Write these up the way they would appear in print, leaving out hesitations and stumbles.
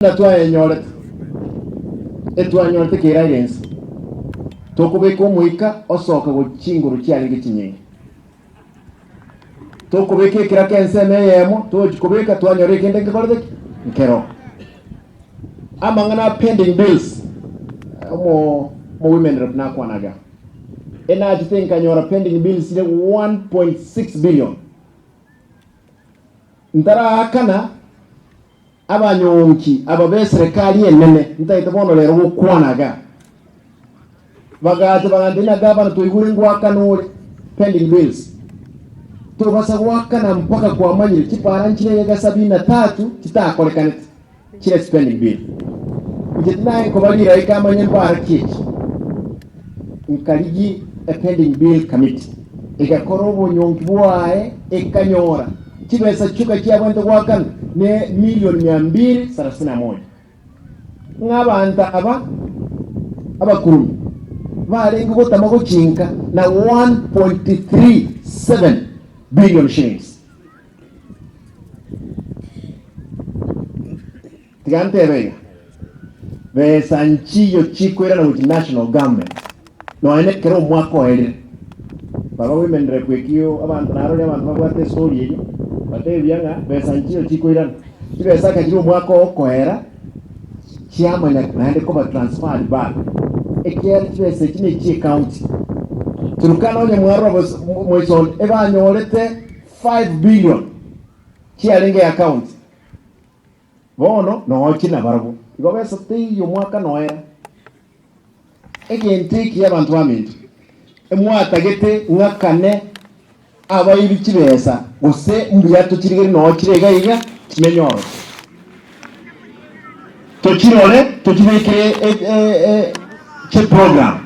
Buna twayenyorete, etwanyorete kera ere ense, tokobeka omoika osoke gochia chinguru chiarenge chinyinge. Tokobeka ekeraka ensemo eyemo, togochia kobeka twanyora ekende nkekorete ki? Nkero. Amang'ana a pending bills, omo omo women rep nakwana iga, enachete nkanyora pending bills chire 1.6 billion. Ntaraakana. Abanyonki aba b'eserekari enene ntagete bono rero gokwana iga, bagacha bagantebia ng'a gavana twaigure ngoakana ore pending bills, tobasa goakana mpaka kwamanyire chipara nchire egeka sabini na tatu chitakorekanete chire ase pending bill. Inche tinaye nkoba riraika amanye mbara ki echi, nkarigia epending bill committee egakora obonyonki bwaye ekanyora. Chibesa chioka chiabwenerete goakanwa ne milioni mia mbili sarasini na moja. Ng'a abanto aba abakurumi barenge gotama gochinka na 1.37 billion shillings. Tiga ntebe iga, besa nchiyo chikoirana gochia national government nonya nekero omwaka oerire. Baba women rep ekio abanto narorire abanto babwate estory eyio batebia ng'a besa nchiyo chikoirana. Chibesa aka chire omwaka okoera chiamanya naende koba transferred back ekiagera chibesa echi ne chie county. Turkana onye mwarora moisonde ebanyorete 5 billion chiarenge account. Bono noochie nabarabwo. Igo besa teiyo omwaka noera. Egento eki abanto baminto, emwatagete ng'akane abaibi chibesa, gose mbuya tochirigere noo chire iga iga chimenye ororo. Tochirore tochibekere chiprogram.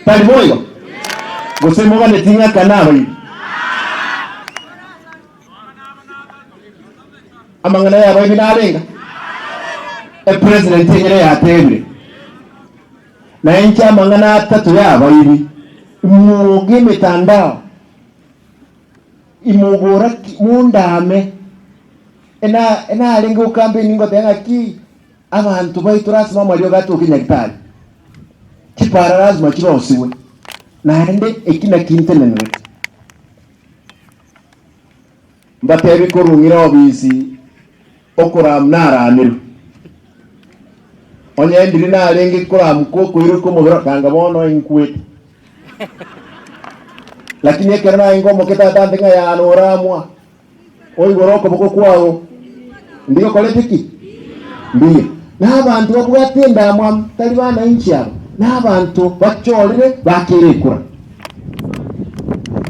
Tari boigo? Gose moganeti ng'akane abaibi? Amang'ana y'abaibi narenga? Epresident enyene yatebire, Na inche amang'ana atato y'abaibi, imwoge emetandao, imogora ki, mondame. Ena enarenge gocampaign ngoteba ng'aki abanto baito lasima amariogo atoke nyagetari, chipara lasima chirosiwe, naende eki naki ntenenerete. Mbatebi korwa ng'ire obisi okoramu naramirwe. Onye ndiri narenge koramu kokoiroka omobere kanga bono inkwete. Lakini ekero narenge omoke tata ante ng'a yaa noramwa, oigore okoboko kwago, ndigokorete ki? Mbuya. Na abanto babwate endamwamu, tari banainchi aba, na abanto bachorire bakere ekura.